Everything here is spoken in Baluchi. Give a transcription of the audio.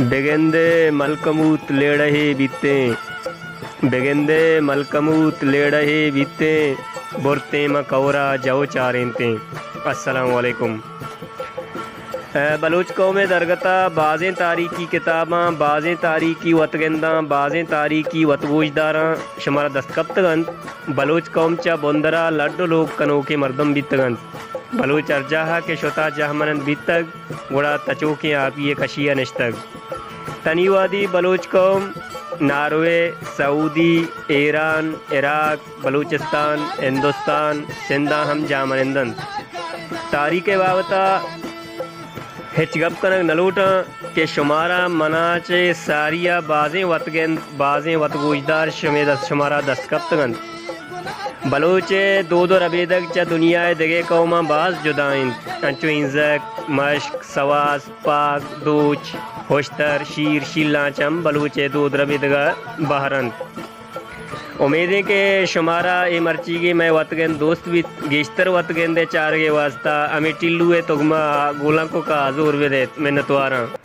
بگندے ملکموت لیڑہے بیتیں، بگندے ملکموت لیڑہے بیتیں، برتیں ما کورا جو چارینتیں۔ السلام علیکم۔ اے بلوچ قوم ءِ درگت ءَ بازیں تاریخی کتاباں، بازیں تاریخی وتگنداں، بازیں تاریخی وتگوشداراں شمارا دست کپتگ انت۔ بلوچ قوم چہ بندر ءَ لڈ ءُ لوگ کنوکیں مردم بیتگ انت۔ بلوچ ہر جاہ ءَ کہ شت ءَ جہمنند بیتگ، گڑا تچوکیں آپی ءِ کشی ءَ نشتگ۔ تنی وہدی بلوچ قوم ناروے، سعودی، ایران، عراق، بلوچستان، ہندوستان، سندھ ءَ ہم جاہ منند انت۔ تاریخ ءِ بابت ءَ ہچ گپ کنگ نہ لوٹاں کہ شمارا منا چہ ساری ءَ بازیں وتگند، بازیں وتگوشدار شمے دست، شمارا دست کپتگ انت۔ بلوچ ءِ دود ءُ ربیدگ چہ دنیا ءِ دگہ قوماں باز جدا انت، انچو ہینزک، مشک، سواس، پاگ، دوچ، ہشتر، شیر، شیلانچ ہم بلوچ ءِ دود ربیدگ ءِ بہر انت۔ امیدیں کہ شمارا اے مرچیگیں مئے وتگند دوست بیت۔ گیشتر وتگند ءِ چارگ ءِ واستہ ہمے ٹیلو ءِ تگمہ ءَ گولانکوک ءَ زور بدئیت۔ منتواراں۔